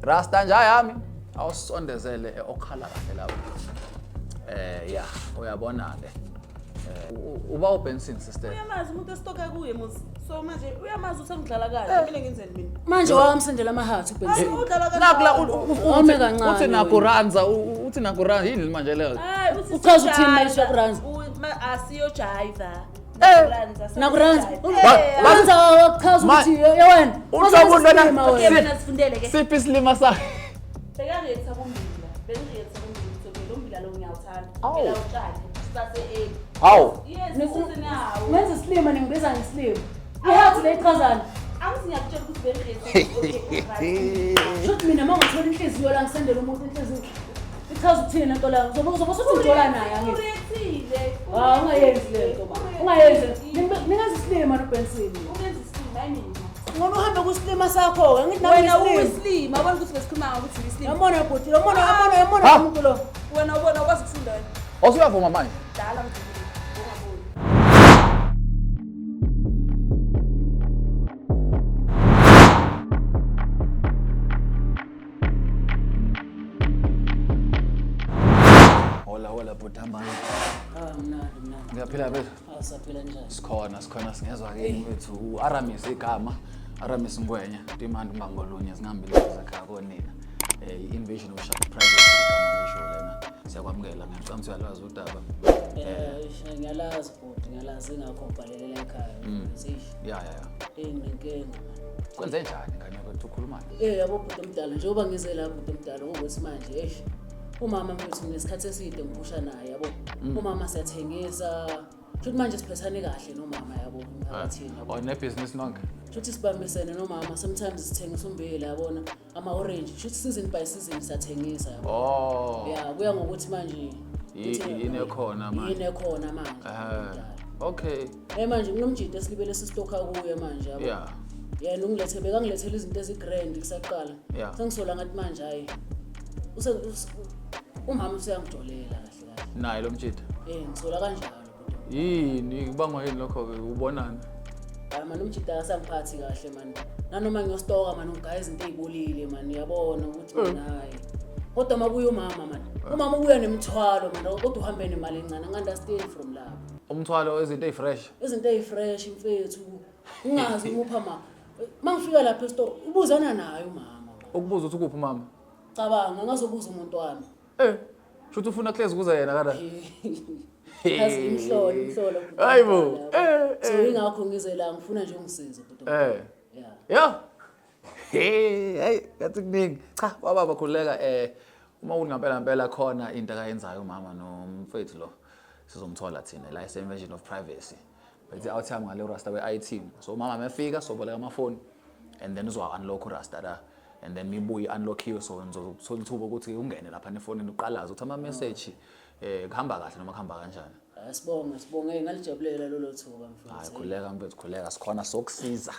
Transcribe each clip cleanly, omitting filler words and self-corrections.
Rasta nja yami awusondezele okhala kahle lapho. Ya, uyabona ke. Uba uBenson sister. Uyamazi umuntu esitoka kuye mos. So manje uyamazi ukuthi angidlala kahle. Mina ngenzeni mina? Manje wamsendela amahathi uBenson. Udlala kahle. Nakula Awume kancane uthi wena. nakuranza, uthi nakuranza yini manje leyo? Hayi uthi Uchaza ukuthini manje ukuranza? Asiyo jiva. Nakuranza. Wa- Uranza wakuchaza Ma- ukuthi yewena. Uhlobo lwena- Okay wena sifundele ke. Siphi isilima sakhe? Bekaretha kumbila. Bengiretha kumbila ukuthi okay lo mbila lo ngiyawuthanda. Awu. Ngila utshale. Sase early. Hawu. Yes, usenawo. Wenza isilima ningibiza ngesilima. Ihathi le ichazana. Angithi ngiyakutshela ukuthi bengiretha. Okay. Right. Shuthi mina uma ngithola inhliziyo la ngisendele umuntu inhliziyo. Ichaza ukuthini lento la? Uzobe uzobe usuthi ngijola naye angithi. Urethile. Ah, ungayenzi lento ma. Ungayenzi. Ningenza isilima noBenson. Ungenza isilima hayi mina. Ngoba uhambe kusilima sakho, angithi nami Wena ngisilima. uyisilima, ubona ukuthi besikhuluma ngokuthi uyisilima. Yabona bhuti, yabona yabona yabona Ha? umuntu lo. Wena ubona ukwazi ukufunda wena. Osuyavuma manje. Dala mdluli. Ungaboni. Hola hola bhuti hambani. Ah, mnandi mnandi. Ngiyaphila bethu. Ah, saphila njani? Sikhona sikhona singezwa ke wethu uAramis igama Aramis Ngwenya Dimandi Mbangolunye singihambile ekhaya konina. Invasion of Shark Privacy igama lesho lena. Siyakwamukela ngiyacabanga uyalwazi udaba. Ngiyalazi bhuti, ngiyalazi ingakho ngibhalelela ekhaya. Eish, Ya ya ya. nginenkinga man. Kwenze njani ngane kwethu ukhuluma? Yabo bhuti omdala, njengoba ngize la bhuti omdala ngokuthi manje eish umama mfethu ngesikhathi eside ngiphusha naye yabo. Umama siyathengisa. Futhi manje siphethane kahle nomama yabo emphakathini yabo. Oh nebhizinisi nonke. Futhi sibambisene nomama sometimes sithengisa umbila yabona ama-orange futhi season by season siyathengisa yabo. Oh. Ya kuya ngokuthi manje Yini ekhona manje? Yini ekhona manje. Okay. Manje kunomjito esilibele sisitokha kuye manje yabo. Yeah. Yena ungilethe bekangilethela izinto ezigrand kusaqala. Yeah. Sengisola ngathi manje hayi. Umama useyangijolela kahle kahle. Naye lo mjito. Ngisola kanjalo bhuti. Yini kubangwa yini lokho ke ubonani? Hayi mani umjito akasangiphathi kahle mani. Nanoma ngiyostoka mani ungigaya izinto ey'bolile mani uyabona ukuthi mina hayi. Kodwa uma kuya umama mani. Umama ubuya nemithwalo mani kodwa uhambe nemali encane angi-understand from lapho. Umthwalo wezinto ey'fresh. Izinto ey'fresh mfethu. Ungazi umupha ma. Mangifika lapha esitolo ubuzana naye umama. Ukubuza ukuthi ukuphi umama? Cabanga ngazobuza umuntu wami. Shuthi ufuna kuhlezi kuze yena kada. Yazi imhlolo imhlolo. Hayibo. So ingakho ngize la ngifuna nje ungisize bhuti. Yeah. Yeah. Hey, hey, ngathi kuningi. Cha, baba bakhuleka uma uthi ngempela ngempela khona into akayenzayo umama nomfethu lo sizomthola thina la ese invasion of privacy. Bethi out time ngale Rasta we IT. So umama mefika soboleka amafoni and then uzowa unlock uRasta la and then mibuye unlockiwe so ngizothola ithuba ukuthi ungene lapha nefonini uqalaze ukuthi ama message kuhamba kahle noma kuhamba kanjani. Asibonge sibonge ngalijabulela lolo thuba mfethu. Hayi khuleka mfethu khuleka sikhona sokusiza.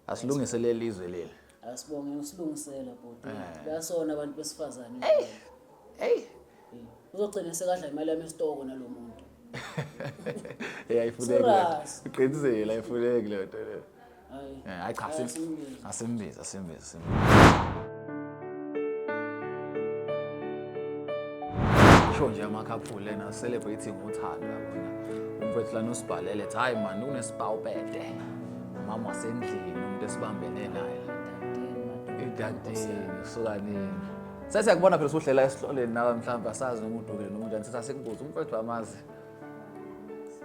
Asilungise leli izwe leli. Asibonge usilungisela bhuti. Bayasona abantu besifazane. Hey. Uzogcina sekadla imali yami esitoko nalomuntu. Hey ayifuneki. le. Serious. Uqinisile ayifuneki leyo nto leyo. Hayi. Hayi cha Asimbize. asimbize asimbize asimbize. Sho nje amakhaphule lena celebrating uthando yabona. Umfethu lana usibhalele ethi hayi man unesipawupete. Umama wasendlini umuntu esibambene naye. Idadini usuka nini? Sesiyakubona phela usuhlela esihloleni nawe mhlawumbe asazi noma udukile noma unjani sithi asikubuze umfethu amazi.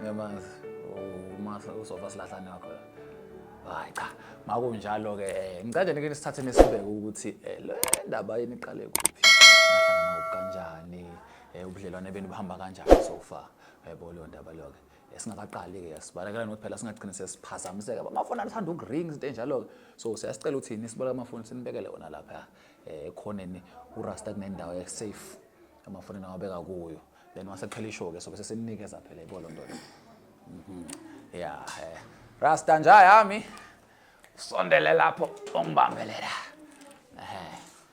Uyamazi uma usofa silahlane wakho. Hayi cha, makunjalo ke ngicela nje ke sithathe nesibeke ukuthi le ndaba yini iqale kuphi? Nahlangana kuphi kanjani? Ubudlelwane benu buhamba kanjani so far? Yebo leyo ndaba leyo ke. Singakaqali ke sibalekela nokuthi phela singagcini sesiphazamiseka. Amafoni athanda ukuring izinto enjalo ke. So siyasicela ukuthi nisiboleke amafoni sinibekele wona lapha ekhoneni uRasta kunendawo e safe amafoni awabeka kuyo. Then mase kuphela ishow ke so bese sinikeza phela yebo lonto le. Yeah, Rasta nja yami sondele lapho ungibambelela.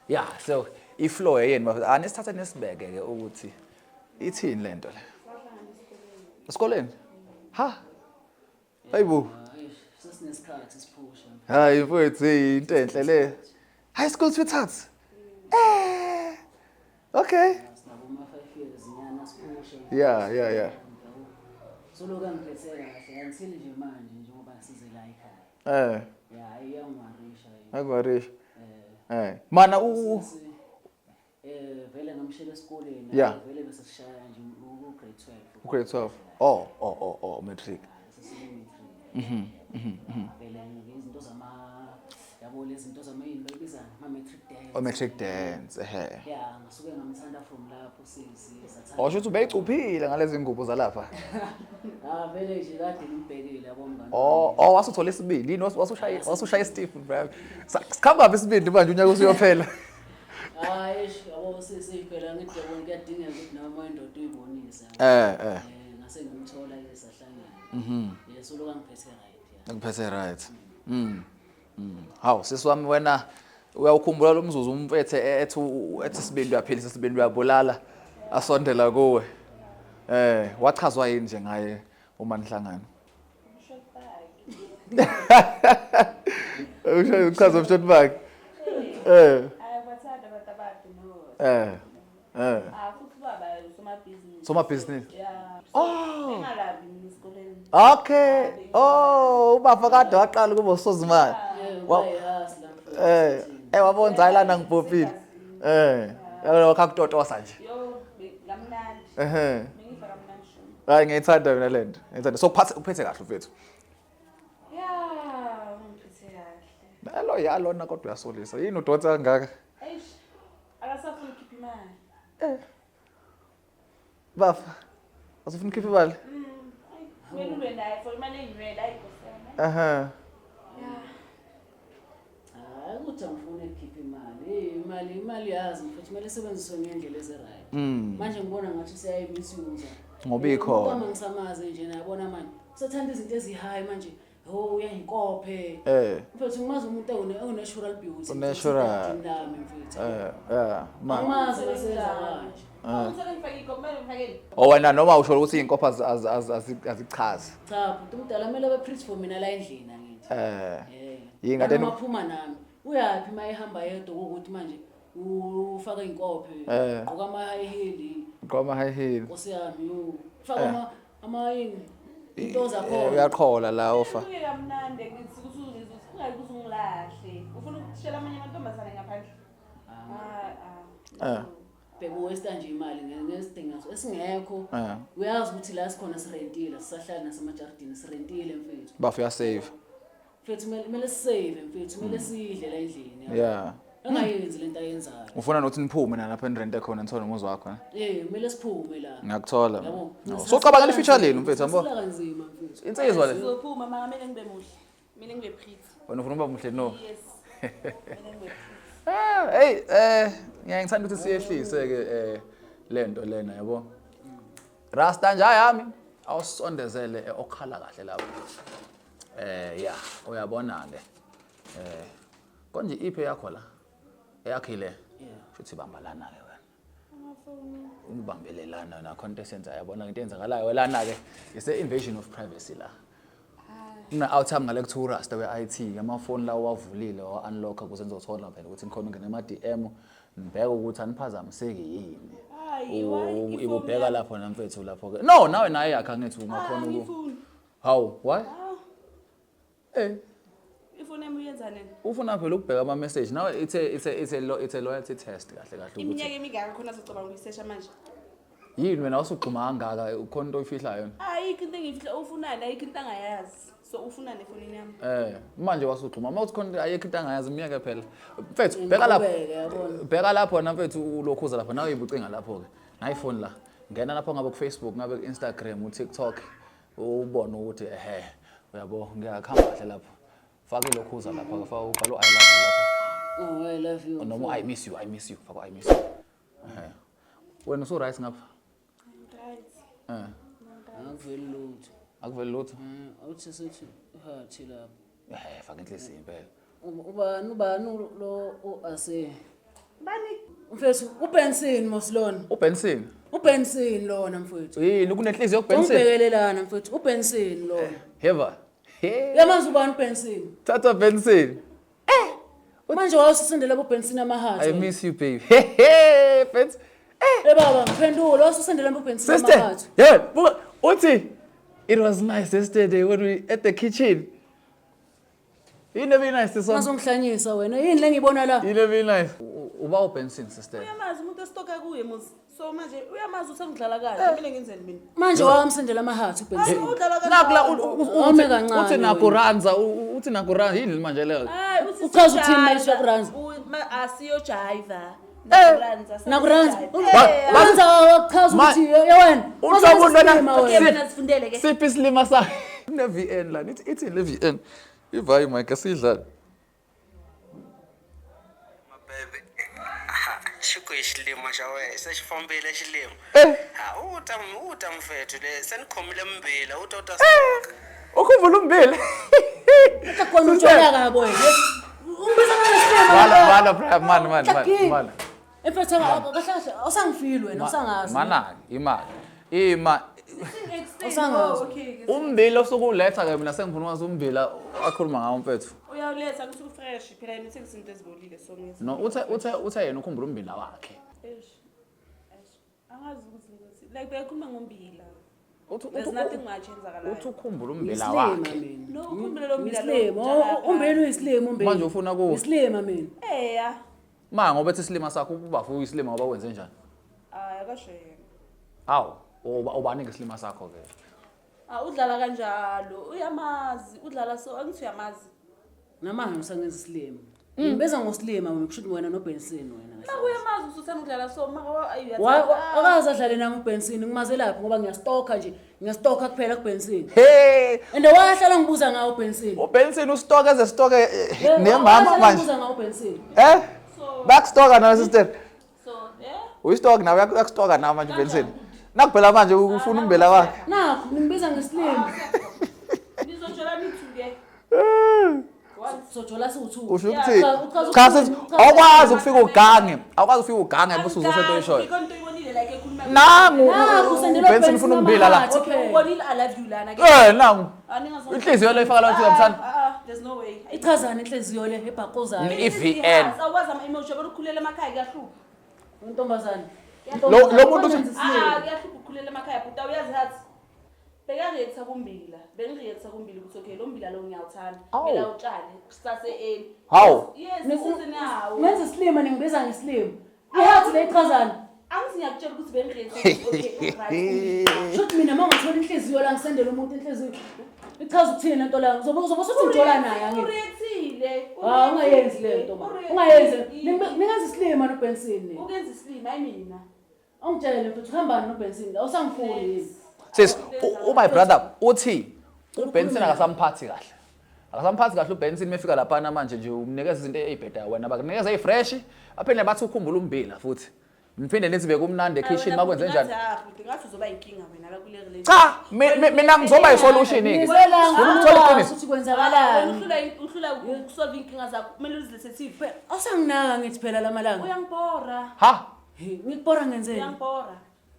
Yeah, so iflow yeni anisithathe nesibeke ke ukuthi ithini lento le. Esikoleni? Ha? Hayibo. Sesinesikhathi siphusha. Hayi mfowethu into enhle le. High school sweethearts. Okay. Sinabo ma-5 years nyana siphusha. Yeah. So lokhu angiphethe kahle until nje manje njengoba size la ekhaya. Yeah, iyangiwarisha. Akuwarisha. Eh. Mana Vele ngamshela esikoleni. Vele bese sishaya nje u grade 12. Grade 12. Oh, matric. Mhm. Mhm. Vele izinto zama yabo lezi zinto zama yini bayibizana ama matric dance. Oh, matric dance, ehe. Yeah, ngasuke ngamthanda from lapho sisi sathanda. Oh, shuthi ubeyicuphile ngalezi ngubo zalapha. Ah, vele nje kade ngimbhekile yabo mngani. Oh, wasuthola isibindi yini wasushaya isitifu bro. Sikhamba phi isibindi manje unyaka usuyophela. Hayi, yabo sisi phela ngithi yabo kuyadingeka ukuthi nawe uma indoda uyibonise. Ngase ngimthola ke sahlangana. Yes, uloku angiphethe right. Yeah. Ngiphethe right. Hawu sisi wami wena uyawukhumbula lo mzuzu umfethe ethi isibindi uyaphilisa isibindi uyabulala asondela kuwe. Wachazwa yini nje ngaye uma nihlangana? Usho uchaza umshoti bakhe. Ayabathanda abantu abade no. Ah, futhi baba usomabhizinisi. Somabhizinisi. Yeah. Oh. Engalabi mina esikoleni. Okay. Oh, ubaba kade waqala kuba usozimali. Wabonza ayilana ngibhobhile. Yalo kakutotosa nje. Yo, ngamnandi. Ngifaka kamnandi shumi. Hayi ngiyithanda mina lento. Ngiyithanda. So uphethe kahle mfethu. Yeah, ngiphethe kahle. Nalo yalona kodwa uyasolisa. Yini udonsa kangaka? Eish. Akasafuni ukukhipha imali. Bafa. Asifuni ukukhipha imali? Kumele ube naye for imali eyinwele ayikosana. Aha. Yeah. Hayi ukuthi angifuni ukukhipha imali. Imali yazi mfethu kumele isebenziswe ngendlela ezi-right. Manje ngibona ngathi siyayi-misuse. Ngoba ikhona. Uma ngisamazi nje nayabona manje. Usathanda izinto ezi-high manje. Oh uyayinkophe. Mfethu ngimazi umuntu one-natural beauty. Natural. Nami mfethu. Yeah. Angimazi basenza kanje. Ngithola ngifake inkophe, kumele ngifakele. Oh wena noma usho ukuthi izinkophe azichazi. Cha, bhuti umdala kumele abe pretty for mina la endlini angithi. Yini kade Maphuma nami. Uyaphi uma ehamba yedwa ukuthi manje ufaka inkophe, gqoka ama high heel. Gqoka ama high heel. Nkosi yami, ufaka ama yini? Into zakhona. Uyaqhola la ofa. Uye kamnandi ngithi ukuthi uzizwe ungayi ukuthi ungilahle. Ufuna ukushela amanye amantombazane ngaphandle. Bheka uwaste nje imali ngesidingo esingekho. Uyazi ukuthi la sikhona sirentile, sisahlala nasemajardini sirentile mfethu. Bafu ya save. Mfethu kumele sisave mfethu, kumele sidle la endlini. Yeah. Angayenzi lento ayenzayo. Ufuna nokuthi niphume na lapha enirente khona nithole umuzi wakho ne? Kumele siphume la. Ngiyakuthola. Yabo. So ucabanga le future leni mfethu yabo? Sila kanzima mfethu. Insizwa le. Sizophuma mama kumele ngibe muhle. Mina ngibe pretty. Wena ufuna ukuba muhle no? Yes. Mina ngibe pretty. Hey, ngiyangithanda ukuthi siyehlise ke lento lena yabo. Rasta nje yami awusondezele okhala kahle lapho. Yeah, uyabona ke. Konje iphe yakho la. Eyakhile. Yeah. Futhi bambalana ke wena. Ubambelelana nakho into esenza yabona into eyenzakalayo lana ke ise invasion of privacy la. Kuna out time ngale kuthiwa uRasta we-IT amafoni lawo wavulile wa unlock ukuze nizothola phela ukuthi nikhona ungena ema DM nibheke ukuthi aniphazamiseki yini. Hayi, why? Ibubheka lapho namfethu lapho ke. No, nawe naye yakhe angithi ungakhona uku. Hawu, why? Ifoni yami uyenza nini? Ufuna phela ukubheka ama message. Now it's a loyalty test kahle kahle ukuthi. Iminyaka emingaka khona azocabanga ukuyisesha manje. Yini wena usugxuma kangaka ukhona into oyifihlayo? Ayikho into engiyifihla, ufunani ayikho into angayazi. So ufunani efonini yami? Manje wasugxuma. Uma uthi khona ayikho into angayazi imiyeke phela. Mfethu bheka lapho. Bheka lapho na mfethu ulokhuza lapho nawe ibucinga lapho ke. Na iPhone la. Ngena lapho ngabe ku Facebook, ngabe ku Instagram, u TikTok ubone ukuthi ehe uyabo ngiyakhamba kahle lapho. Faka ilokhuza lapha, faka ubhalo I love you lapho. Oh, I love you. Noma I miss you, I miss you. Faka I miss you. Wena usu right ngapha? Right. Akuveli lutho. Akuveli lutho? Awuthi sithi hathi lapho. Faka inhliziyo impela. Ubani lo ase? Bani? Mfethu uBenson Moslona. uBenson? uBenson lona mfethu. Yini kunenhliziyo kuBenson? Ungibhekelelana mfethu uBenson lona. Heva. Yamazi ubani uBenson? Thatha Benson. Manje wawusisendela kuBenson amahathi. I miss you babe. Hey, Benson. Eh baba, ngiphendula wasusendela uBenson Sister, amahathu. yeah, buka uthi it was nice yesterday when we at the kitchen. Yini ebi nice this one? Ungazongihlanyisa wena. Yini le ngibona la? Yini ebi nice? Uba uBenson sister. Uyamazi umuntu esitoka kuye mos. So manje uyamazi ukuthi ngidlala kanje. Mina ngenzeni mina? Manje wamsendela amahathu uBenson. Hayi udlala kanje. Nakula Ome kancane uthi wena. nakuranza, uthi nakuranza yini manje leyo? Hayi uthi Uchaza ukuthini manje kuranza? Asiyo jive. Eh. Nakuranza. Nakuranza. Ba- Uranza wachaza ukuthi ye wena. Uhlobo lwena- Okay mina sifundele ke. Siphi isilima sakhe? Kune VN la, ithi ithi le VN. Ivayi mic asidlale. Mabebe ha xi kwihi xilima xa wena se xi fambile xilima Eh. ha u ta u ta mfethu le se ni khomile mbila u ta u ta Ukhumbula umbili. Kona ujola kabi wena. Ungibiza ngesilima. Mala mala Brian man man man Hlaki. man. Mfethu kahle kahle awusangifili wena usangazi. Mana imali. Ima Usangazi. Okay. umbila osukuletha ke mina sengifuna ukwazi umbila akhuluma ngawo mfethu. Uyawuletha ukuthi ufresh phela yena uthengisa into ezibolile so ngithi. No uthe yena ukhumbula umbila wakhe. Eish. Eish. Angazi ukuthi ngithi like beyakhuluma ngombila. Uthi There's uthi nothing much enzakalayo. uthi ukhumbula umbila Ngiyisilima wakhe. mina. No, ukhumbule lo mbila lo. Ngiyisilima. Umbeni uyisilima umbeni. Manje ufuna ku Ngiyisilima mina. Eya. Ma ngoba ethi isilima sakho ubafu uyisilima ngoba wenze njani? Hayi akasho yena. Awu, ubani ngesilima sakho ke? Ah udlala kanjalo. Uyamazi, udlala so angithi uyamazi. Namanje usangenza isilima. Ngibiza ngosilima wena kusho ukuthi wena noBenson wena kahle. Maka uyamazi ukuthi uthanda ukudlala so maka ayi Akaze adlale nami uBenson ngimaze lapho ngoba ngiyastoka nje. Ngiyastoka kuphela kuBenson. Hey, And wahlala ngibuza ngawo uBenson. uBenson ustoke eze stoke nemama manje. Ngibuza ngawo uBenson. Eh? So Bakustoka nawe sister. so yeah. Uyistoka nawe uyakustoka nawe manje uBenson. Nakuphela manje ufuna umbila wakhe. Nakho ningibiza ngesilima. Nizojola nithu ke. Sojola siwu2. Usho ukuthi Uchaza cha ukuthini? sithi awukwazi ukufika ugange. Awukwazi ukufika ugange bese uzosho into oyishoyo. Ikho into oyibonile like ekhuluma. Nangu Nakhu usendela uBenson ufuna umbila la. amahathi Okay, phela. ubonile I love you lana ke. Eh nangu. Aningazo. Inhliziyo le ifaka la uthi uyamthanda. Ah, there's no way. Ichazani inhliziyo le ebhaqozayo. I-VN. Awazi ama-emoji yabona ukukhulela emakhaya kuyahlupha. Intombazane. Lo muntu uthi- Ah, kuyahlupha ukukhulela emakhaya bhuti awuyazi hathi. Bekareaktha kumbila. Bengireaktha kumbila ukuthi okay lo mbila lo ngiyawuthanda. Awu. Kumele awutshale kusase early. Hawu. Yes, sisenawo. Ngenza isilima ningibiza ngesilima. Ihathi le ichazani. Angithi ngiyakutshela ukuthi bengireaktha okay, right. Shuthi mina uma ngathola inhliziyo la ngisendele umuntu inhliziyo. Ichaza ukuthini lento la? Uzobe uzobe usuthi ngijola naye angithi. Ureactile. Ah ungayenzi le nto man. Ungayenzi. Ningenza isilima noBenson. Ukenza isilima hayi mina. Awungitshele mfethu uhambani noBenson? Awusangifuni yini? Sis, my brother uthi uBenson akasamphathi kahle. Akasamphathi kahle uBenson mefika laphana manje nje umnikeza izinto ezibhedayo wena bakunikeza ezifresh aphinde bathi ukhumbula umbila futhi. Niphinde nithi bekumnandi ekitchen makwenze njani? Ngathi uzoba inkinga wena la kule relationship. Cha, mina ngizoba isolution ke. Ngizwe la Ngifuna ukuthola ngikwazi iqiniso. ukuthi kwenzakalani. Uhlula uhlula ukusolve inkinga zakho kumele uzilethe Awusanginaka ngithi phela lamalanga. Uyangibhora. Ha, Ngikubhora ngenzeni? Uyangibhora.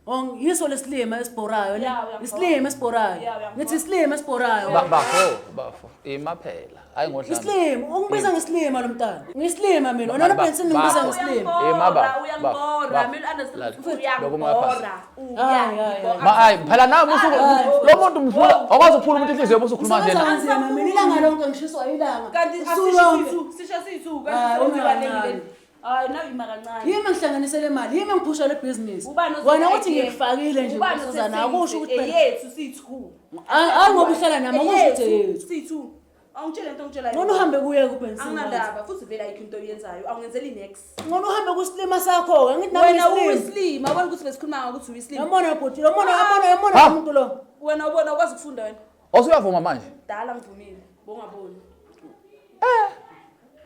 Oh yiso lesilima esibhorayo le. Ya, uyangibhora. Isilima esibhorayo. Ya, uyangibhora. Ngithi isilima esibhorayo. bafo, bafo. Ima phela. Hayi ngodlame. Isilima, ungibiza ngesilima lo mntana. Ngisilima mina. Wena noBenson ngibiza ngesilima. Eh, ma ba, Uyangibhora, ba, kumele understand la- ukuthi lokhu ungaphansi. uyangibhora. Hayi, hayi, Uyangibhora. Ma hayi phela nami usuku lo muntu mfuna awukwazi ukuphula umuntu inhliziyo bese ukhuluma nje. Ngisebenza kanzima mina ilanga lonke ngishiswa ilanga. Kanti Usuku lonke. asisho sisho sithu Hayi, kanti uma kancane. Hayi nawe ima kancane. Yimi ngihlanganisele imali, yimi ngiphusha le business. Ubani ozothi Wena uthi idea? ngikufakile nje Ubani nkosazana, othe akusho ukuthi phela. eyethu sithu. Hayi ngoba uhlala nami akusho ukuthi eyethu. Sithu. Awungitshele into ongitshela Ngcono uhambe kuye kuBenson. Anginandaba futhi vele ayikho into oyenzayo. Awungenzeli nex. Ngcono uhambe kusilima sakho-ke ngithi nami Wena ngisilima. uyisilima, ubona ukuthi besikhuluma ngokuthi uyisilima. Yabona bhuti, yabona yabona yabona Ha? umuntu lo. Wena ubona ukwazi ukufunda wena. Osuyavuma manje. Dala ngivumile, bongaboni.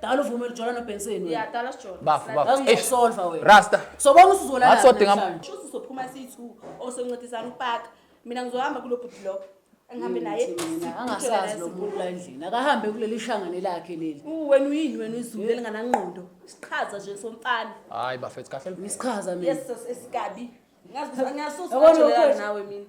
Dala uvumele ujola noBenson wena. Yeah, dala sijola. Bafu, bafu. Yazi uzosolva wena. Rasta. Sobona usuzolala. Ngathi sodinga- namhlanje. Shuthi uzophuma siyi-two osoncedisana ukupaka. Mina ngizohamba kulo bhuti lo. Angihambe naye. Ngithi mina angasazi lo muntu la endlini. Akahambe kuleli shangane lakhe leli. Wena uyini wena uyizulu elinganangqondo. Isiqhaza nje somfana. Hayi bafethu kahle. Ngisichaza mina. Yes, esikabi. Ngazi ukuthi ngiyasusa Yabona ukujolelana mfethu. nawe mina.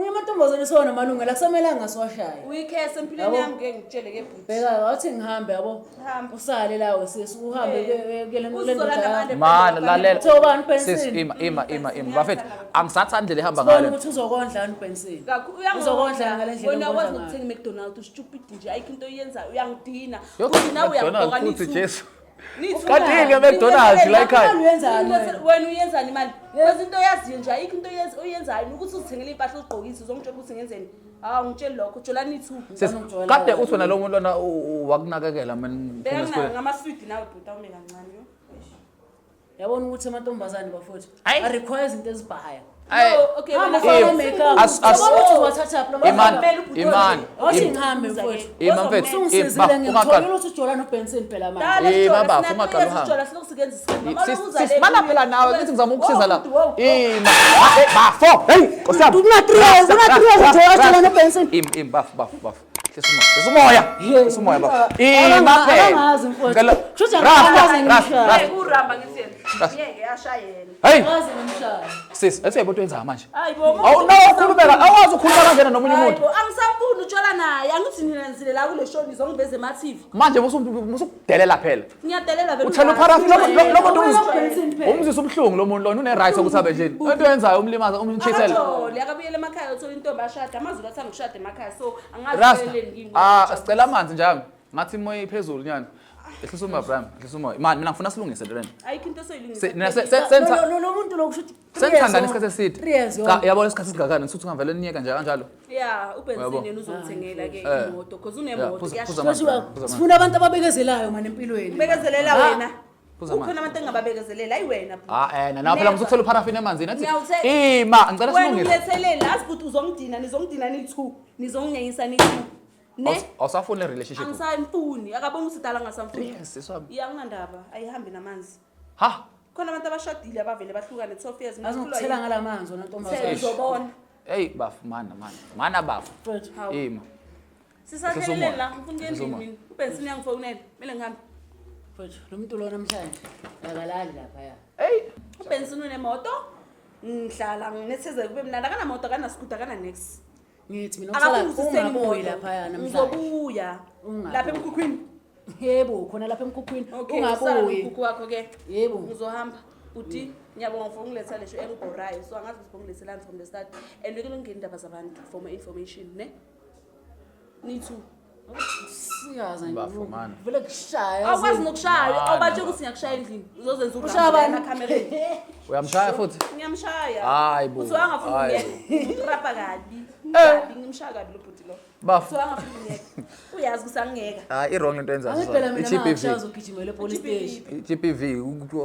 Amantombazane siwona amalungelo akusamelanga siwashaye. Uyikhese empilweni Yabo. yami ngeke ngikutshele ke bhuti. Bheka wathi ngihambe yabo. Hamba. Usale lawe sisi uhambe Eh. kuye le Uzolanda ndoda yakho. manje. Mana lalela. Kuthiwa ubani uBenson? Sis ima ima ima ima. Bafethu angisathandi indlela ehamba Sibona ngale. ukuthi uzokondla yini uBenson. Kakhulu uyangondla. Uzokondla ngale ndlela Wena okondla awazi ngayo. nokuthenga i-McDonald's ustupid nje ayikho into oyenzayo uyangidina. Yo, Uthi nawe McDonald's uyabhoka futhi, nithu. Jesu. Nithu. Kanti yini nge-McDonald's la ekhaya? Imali uyenzani wena? Wena uyenzani imali? Kwenza into oyaziyo nje ayikho into oyenzayo ukuthi uzithengele impahla uzigqokise uzongitshela ukuthi ngenzeni. Hawu ngitsheli lokho jola nithu. Sis kade uthi wena lo muntu lona wakunakekela mina. Beka ngamaswidi nawe bhuti awume kancane yo. Yabona ukuthi amantombazane bafowethu Ayi. a require izinto ezibhaya. Ayi. No, okay Hamba wena ufake Eh, makeup. as- Yabona ukuthi uzowathatha phi la Iman, makeup? Iman, Awuthi Im- ngihambe mfowethu. Ima mfethu. Usungisizile Ima, ngimtholile ukuthi ujola noBenson phela manje. Eh, baba, ungaqali uhambe. Sijola silokhu sikenza isikhathi. Sis sis mana phela nawe ngithi ngizama ukukusiza la. Ima. Eh, bafo. Hey, Nkosi yami. Kuna 3 years, kuna 3 years ujola noBenson. Im im bafo bafo bafo. Hlisa umoya. Hlisa umoya. Hlisa umoya bafo. Ima phela. Abangazi mfowethu. Ngicela- Kusho ukuthi Rasta, angikaze rasta, ngimshaye. rasta. Kuramba ngithi yena. Ngeke ashayele. Hey, Akaze ngimshaye. sis, ethi uyayibona into oyenzayo manje. Hayi bo. Awu nawe ukhulumeka, awazi ukukhuluma kanjena nomunye umuntu. Hayibo, angisafuni utshola naye. Angithi nina nizile la kule show nizongiveza ema-TV. Manje musukudelela phela. Ngiyadelela vele. Uthela upharafu lo muntu Ubenson phela. umzisa ubuhlungu lo muntu lona une right ukuthi abe njeni. Into oyenzayo umlimaza umchithela. Akajoli, akabuyele emakhaya uthola intombi ashade. AmaZulu athanda ukushada emakhaya so angazi Rasta. veleleni kimi. Ah, sicela amanzi njami. Ngathi imoya iphezulu nyana. Ehlisa umoya Bram, ehlisa umoya. Man, mina ngifuna silungise le nto. Ayikho into esoyilungisa. Mina senza Lo muntu lo kusho ukuthi sengithandana isikhathi eside. 3 years Cha, yonke. yabona isikhathi esingakanani suthi ungavele niyeka nje kanjalo. Yeah, uBenson Uyabo. yena uzongithengela ke Eh. imoto because Yeah, unemoto phuza- kuyashada. phuza amanzi. Mfowethu, Phuza amanzi. Sifuna abantu ababekezelayo manje empilweni. Bekezelela wena. Phuza amanzi. Kukhona abantu engababekezelela ayi wena. bhuti. Ah, eh, nawe phela musuthela upharafini emanzini athi Ngiyawuthe- ima, ngicela Wena silungise. ungiletheleni azi ukuthi uzongidina, nizongidina ni-two, nizonginyanyisa ni-two. Ne? Awusafuni le relationship. Angisamfuni, akabonga ukuthi dala ngingasamfuni. Yes, sis wami. Ya nginandaba, ayihambi namanzi. Ha, Khona abantu abashadile abavele bahlukane 12 years. Azi ngikuthela ngalamanzi wena Thela ntombazane. Eish. uzobona. hey bafu mana mana. Mana bafu. Mfowethu. Hawu. Ima. Sisatheleleni la, ngifuna ukuya Hlisa endlini umoya. mina. uBenson uyangifonela, kumele ngihambe. Mfowethu, lo muntu lo namhlanje akalali lapha ya. Hey, uBenson unemoto. Ngihlala nginethezeke kube mnandi. Akanamoto, akanaskuta, akana-nex. Ngithi mina ukusala Akafuni ukuthi ungabuyi sengimoto. lapha ya namhlanje. Ngizobuya. Ungabuyi. Lapha emkhukhwini. Yebo, khona lapha emkhukhwini. Okay, usala Ungabuyi. nomkhukhu wakho ke. Yebo. Ngizohamba. Uthi ngiyabonga for ungiletha lesho engibhorayo. So angazi ukuthi bongilethelani from the start. And kulungile indaba zabantu for my information, ne? Nithu. Siyazi nje. Bafo, man. Vele kushaya. Awukwazi nokushaya, Mana. awubatshe ukuthi ngiyakushaya endlini. Uzozenza Ushaya bani? ekamereni. uyamshaya futhi. Ngiyamshaya. Hayi bo, Uthi wangafuni hayi ukuyeka. Ngitrapa kabi. Eh. Kabi ngimshaya kabi lo bhuti lo. Bafo. Uthi wangafuni ukuyeka. Uyazi ukuthi angiyeka. Hayi, i-wrong lento oyenzayo. Angithi phela mina I-GBV. mangishaye uzogijimela epolice station. I-GBV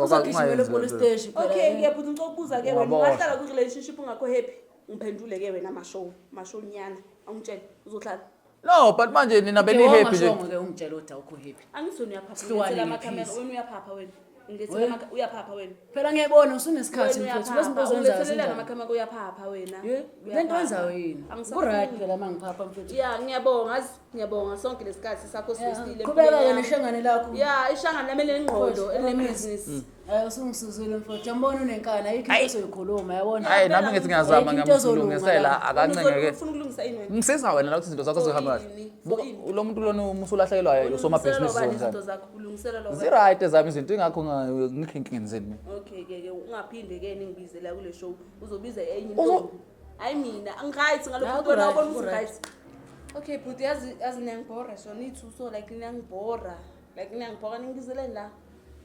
Uzogijimela epolice station phela. Okay, ke bhuti ngicela ukubuza ke wena Ungaboshwa. ungahlala ku relationship ungakho happy. Ngiphendule ke wena mashow, mashow nyana. Awungitshele uzohlala. No, but manje nina Okay, beni happy nje. wawungashongo ke ungitshela ukuthi awukho happy. Angithi wena uyaphapha. Sihlukane Ngilethela amakhamera, ngephisi. wena uyaphapha wena. Ngilethela Wena? uyaphapha wena. Phela ngiyayibona usunesikhathi Wena mfowethu lezinto uyaphapha. ozenzayo Ungilethelela zinjani? namakhamera uyaphapha wena. Ye, le nto wenzayo yini? Angisafuni. Ku-right phela uma ngiphapha mfowethu. Ya, ngiyabonga, azi ngiyabonga sonke lesikhathi sakho siwestile. Qhubeka-ke neshangane lakho. Ya, ishangane lami lenengqondo, elinebhizinisi. Hayi usungisizile mfowethu. Yambona unenkani ayikho into ozoyikhuluma yabona. Hayi nami ngithi ngiyazama Ayikho into ezolunga ngiyamlungisela la. akancengeke. Ufuna ukulungisa ini wena? Ngisiza wena la ukuthi izinto zakho zihambe kahle. Ini? Buka Ini? lo muntu lona usulahlekelwa usomabhizinisi Ulungiselela ubani izinto zonke. zakho? Ulungiselela ubani? Zi-right ezami izinto ingakho ngikho inkingeni zeni mina. Okay ke ke ungaphinde ke ningibize la kule show. Uzobiza enye Uzo- intombi. Hayi mina, angiright ngalokho La, ukuthi wena ku-right, ubona ukuthi ku-right. right. Okay bhuti yazi yazi niyangibhora so nithu so like niyangibhora. Like niyangibhora ningibizeleni la.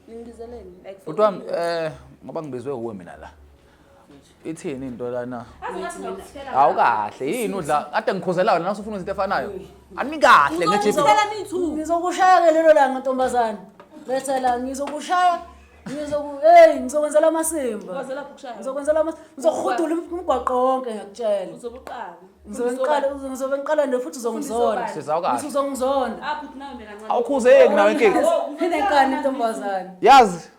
Ningibizeleni like for Bhuti wami ini? ngoba ngibizwe uwe mina la. Ithini into lana? Yazi ngathi ngiyakuthela. Awukahle yini udla kade ngikhuzela wena nasufuna izinto efanayo. Anikahle nge-GBV. Ngizokutshela nithu. Ngizokushaya ke lelo langa ntombazane. Letha la ngizokushaya. Ngizoku hey ngizokwenzela amasimba. Kwazela ukushaya. Ngizokwenzela ama ngizokuhudula umgwaqo wonke ngiyakutshela. Uzobe uqala. Ngizobe ngiqala ngizobe ngiqala nje futhi uzongizonda. Sisi, awukahle. Ngithi uzongizonda. Ah bhuti nawe mina kancane. Awukhuzeki nawe inkinga. Inenkani intombazane. Yazi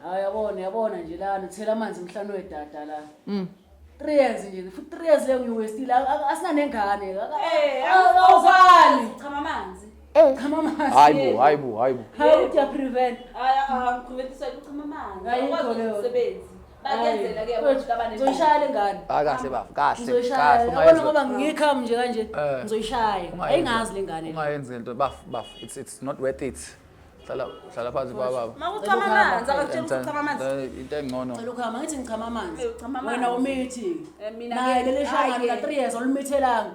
Hayi yabona yabona nje lana uthela amanzi emhlane wedada la. 3 years nje futhi 3 years leyo ngiwestile asinanengane. Eh, Awuzali. Chama amanzi. Chama amanzi. Hayibo, hayibo, hayibo. Hayi ukuthi uyaprevent. Hayi, ah, ngipreventisa ukuchama amanzi. Ayikho Awukwazi leyo. umsebenzi. Bakuyenzela ke abantu abane. Ngizoyishaya le ngane. Ah kahle bafo, kahle. Ngizoyishaya. Kahle Yabona ungayenzi. ngoba ngikham nje kanje. Eh. Ngizoyishaya. Ungayenzi. Ayingazi le ngane. Ungayenzi lento bafo, bafo. It's not worth it. Hlala hlala phansi baba. Makuchama amanzi, akakutshela ukuthi uchama amanzi. Into engcono. Cela ukuhamba ngithi ngichama amanzi. Eh, uchama amanzi. Wena umithi. Eh, mina Naye ke- leli shangane hhayi na ke. 3 years olumithelanga.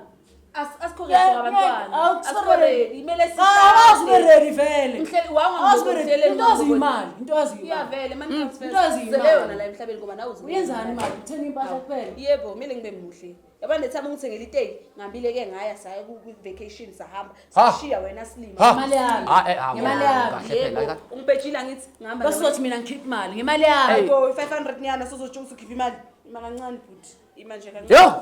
Asikho ready abantwana. Awusikho ready. Kumele Awazi ube ready vele. Mhleli wanga Awazi ube ready. Into azi imali, into azi Iya imali. vele mani transfer. Into azi imali. Zele yona la emhlabeni ngoba nawe uzimele. Uyenzani imali? Uthenga impahla kuphela. Yebo, kumele ngibe muhle. Yabona le time ungithengela iteki, ngihambile ke ngaya saya ku vacation sahamba. Ha. Sishiya wena silima. Ha. Imali yami. Ah eh ah. Ngemali yami. Kahle phela. Yebo, ungibhejile angithi ngihamba. Bese uzothi mina ngikhipha imali, ngemali yami. Hey. Yebo, 500 nyana sozotsho ukuthi ukhipha imali. Ima kancane bhuti. Ima nje kancane. Yo.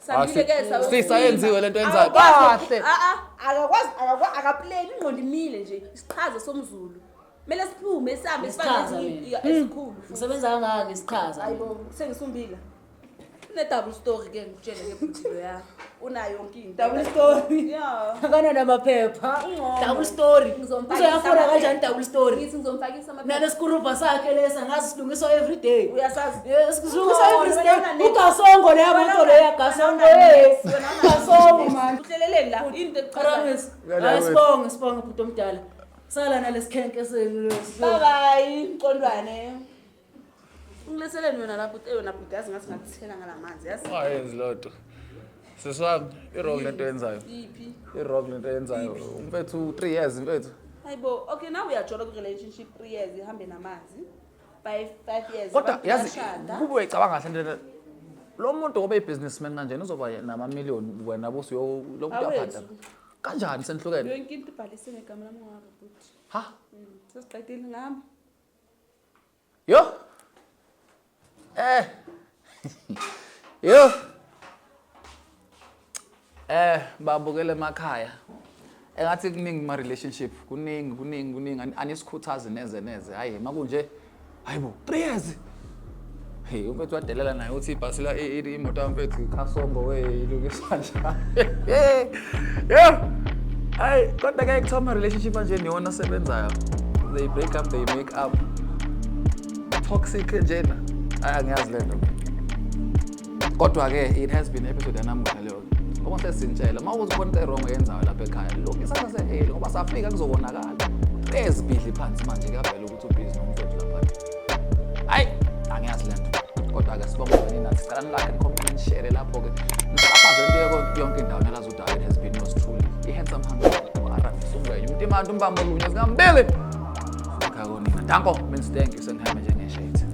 Sambile ke sabe. Sisi ayenziwe lento yenzayo. Akakwazi- Kahle. Ah ah, akakwazi akakwazi akapleni ingqondo imile nje. Isiqhaza somzulu. Kumele siphume sihambe Isiqhaza sifane mina. iya, esikhulu. Ngisebenza kangaka ngesiqhaza. Hayibo, sengisumbila. Une double story ke ngikutshele ke bhuti lo ya. Unayo yonke into. Double story. Yeah. Akana namaphepha. Ungcono. Double story. Ngizomfakisa Uzoyafuna amaphepha. kanjani double story? Ngithi ngizomfakisa amaphepha. Nalesikurubha sakhe lesa ngazi silungiswa every day. Uyasazi. Yes, silungiswa every Wena day. una- Ugasongo leya moto leya gasongo eh. Gasongo man. Uhleleleni la into ekuchazayo. Promise. Uyala Hayi wethu. sibonge sibonge bhuti omdala. Sala nalesikhenke senu. Bye bye, mqondwane. Ungiletheleni wena lapho wena bhuti yazi ngathi ngakuthela ngalamanzi yazi. Ungayenzi loo nto. Sisi wami, i-wrong lento yenzayo. Iphi? I-wrong lento yenzayo. Umfethu 3 years mfethu. Hayibo, okay now uyajola ku relationship 3 years ihambe namanzi. 5 5 years. Kodwa abantu yazi bayashada. kube uyicabanga kahle lento lo muntu ngoba eyi-businessman kanjena uzoba namamiliyoni wena bose lo muntu Awethu. uyaphatha. Kanjani senihlukene? Yonke into ibhalise ngegama lami ngabo bhuti. Ha? Sesiqedile ngihamba. Yo. Eh. Yo. Eh, babukele emakhaya. Engathi kuningi ma relationship, kuningi kuningi kuningi anisikhuthazi neze neze. Hayi makunje. Hayibo, 3 years. Hey, umfethu wadelela naye uthi ibhasi la imoto yamfethu ikhasongo we ilungiswa njani. Yo. Hayi, kodwa ke kuthiwa ama relationship anje niwona asebenzayo. They break up, they make up. Toxic njena. Hayi angiyazi lento. Kodwa ke it has been episode yanamuhla leyo. Ngoba sesinitshela uma ukuthi khona into e-wrong oyenzayo lapha ekhaya, lungisa sase-early ngoba safika kuzokonakala. Ezibhidli phansi manje kuyavela ukuthi ubhizi nomfethu lapha. Hayi, angiyazi lento. Kodwa ke sibonge wena nathi sicela nilike and comment and share lapho ke. Nisaphaze into yonke indawo nalazi udaba it has been yours truly. I-handsome hungry u-Aramis Ungwenye. Umtimandi umbambo lunye zingambili. Ekhaya konina. Danko means thank you sengihambe njengeshade.